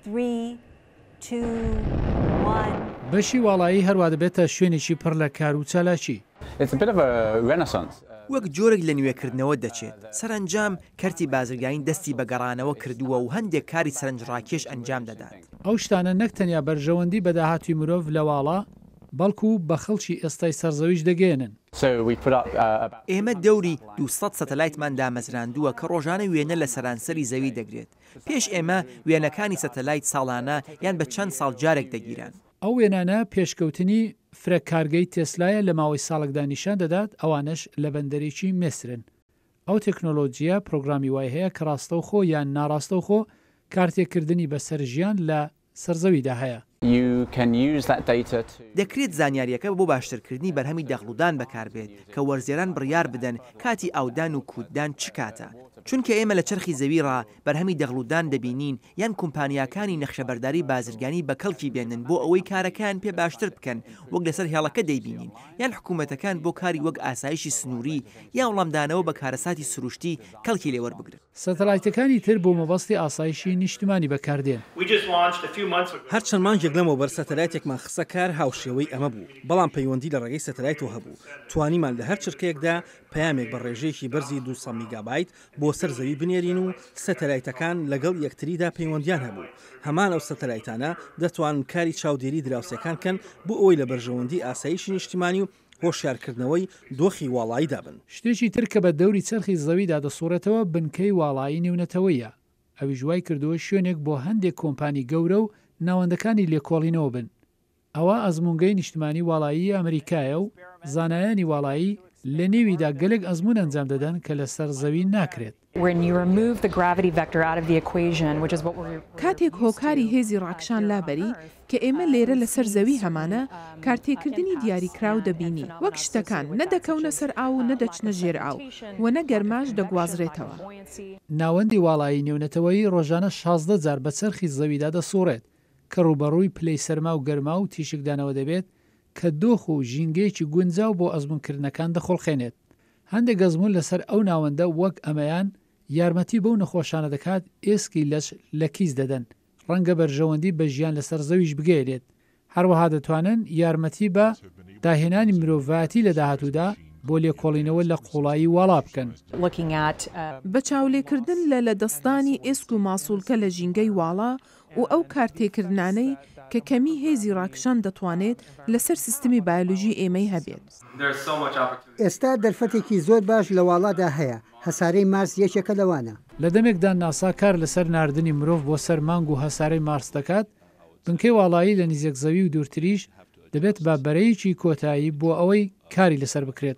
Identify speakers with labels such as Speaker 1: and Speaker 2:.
Speaker 1: Three, two, one.
Speaker 2: بەشی واڵایی هەروا دەبێتە شوێنێکی پڕ لە کار و چالاکی.
Speaker 3: It's a bit of a renaissance.
Speaker 4: وەک جۆرێک لە نوێکردنەوە دەچێت. سەرەنجام کەرتی بازرگانی دەستی بە گەڕانەوە کردووە و هەندێک کاری سەرنجڕاکێش ئەنجام دەدات.
Speaker 2: ئەو شتانە نەک تەنیا بەرژەوەندی بە داهاتووی مرۆڤ لە واڵا، بەڵکو بە خەڵکی ئێستای سەر زەویش دەگەیەنن.
Speaker 4: ئێمە دەوری 200 سەتەلایتمان دامەزراندووە کە ڕۆژانە وێنە لە سەرانسەری زەوی دەگرێت. پێش ئێمە وێنەکانی سەتەلایت ساڵانە یان بە چەند ساڵ جارێک دەگیران.
Speaker 2: ئەو وێنانە پێشکەوتنی فرە کارگەی تێسلایە لە ماوەی ساڵێکدا نیشان دەدات، ئەوانەش لە بەندەرێکی میسرن. ئەو تەکنۆلۆجییە پرۆگرامی وای هەیە کە ڕاستەوخۆ یان ناڕاستەوخۆ کارتێکردنی بەسەر ژیان لە سەر زەویدا هەیە.
Speaker 4: دەکرێت زانیارییەکە بۆ باشترکردنی بەرهەمی دەغڵودان بەکاربێت کە وەرزێران بڕیار بدەن کاتی ئاودان و کوتدان چ کاتە، چونکە ئێمە لە چەرخی زەوی ڕا بەرهەمی دەغڵودان دەبینین یان کومپانیاکانی نەخشەبەرداری بازرگانی بەکەڵکی بێنن بۆ ئەوەی کارەکەیان پێ باشتر بکەن وەک لەسەر هێڵەکە دەیبینین یان حکومەتەکان بۆ کاری وەک ئاسایشی سنووری یان وڵامدانەوە بە کارەساتی سروشتی کەڵکی لێ وەربگرن.
Speaker 2: سەتەلایتەکانی تر بۆ مەبەستی ئاسایشی نیشتمانی بەکاردێن.
Speaker 5: هەر چەند مانگێک لەمەوبەر سەتەلایتێکمان خستە کار هاوشێوەی ئەمە بوو، بەڵام پەیوەندی لە ڕێگەی سەتەلایتەوە هەبوو، توانیمان لە هەر چرکەیەکدا پەیامێک بە ڕێژەیەکی بەرزی 200 میگابایت بۆ سەر زەوی بنێرین و سەتەلایتەکان لەگەڵ یەکتریدا پەیوەندیان هەبوو، هەمان ئەو سەتەلایتانە دەتوانن کاری چاودێری دراوسێکان کەن بۆ ئەوەی لە بەرژەوەندی ئاسایشی نیشتیمانی و هۆشیارکردنەوەی دۆخی واڵاییدا بن.
Speaker 2: شتێکی تر کە بە دەوری چەرخی زەویدا دەسوڕێتەوە بنکەی واڵایی نێونەتەوەیە، ئەویش وای کردووە شوێنێک بۆ هەندێک کۆمپانی گەورە و ناوەندەکانی لێکۆڵینەوە بن. ئەوە ئەزموونگەی نیشتمانی واڵایی ئەمریکایە و زانایانی واڵایی لە نێویدا گەلێک ئەزموون ئەنجام دەدەن کە لەسەر زەوی ناکرێت.
Speaker 6: کاتێک هۆکاری هێزی ڕاکشان لابەری، کە ئێمە لێرە لەسەر زەوی هەمانە، کارتێکردنی دیاریکراو دەبینی، وەک شتەکان نە دەکەونە سەر ئاو و نە دەچنە ژێر ئاو و نە گەرماش دەگوازرێتەوە.
Speaker 2: ناوەندی واڵایی نێونەتەوەیی ڕۆژانە 16 جار بە چەرخی زەویدا دەسوڕێت، کە ڕووبەڕووی پلەی سەرما و گەرما و تیشکدانەوە دەبێت کە دۆخ و ژینگەیەکی گونجاو بۆ ئەزموونکردنەکان دەخوڵقێنێت. هەندێک ئەزموون لەسەر ئەو ناوەندە وەک ئەمەیان یارمەتی بەو نەخۆشانە دەکات ئێسکی لەش لە کیس دەدەن، ڕەنگە بەرژەوەندی بە ژیان لەسەر زەویش بگەیەنێت، هەروەها دەتوانن یارمەتی بە داهێنانی مرۆڤایەتی لە داهاتوودا بۆ لێکۆڵینەوە لە قووڵایی واڵا بکەن.
Speaker 6: بە چاولێکردن لە لەدەستدانی ئێسک و ماسوولکە لە ژینگەی واڵا و ئەو کارتێکردنانەی کە کەمی هێزی ڕاکشان دەتوانێت لەسەر سیستمی بایۆلۆژی ئێمەی هەبێت.
Speaker 7: ئێستا دەرفەتێکی زۆر باش لە واڵادا هەیە، هەسارەی مارس یەکێکە لەوانە.
Speaker 2: لە دەمێکدا ناسا کار لەسەر ناردنی مرۆڤ بۆ سەر مانگ و هەسارەی مارس دەکات، بنکەی واڵایی لە نیزێک زەوی و دوورتریش دەبێت بە بەرەیەکی کۆتایی بۆ ئەوەی کاری لەسەر بکرێت.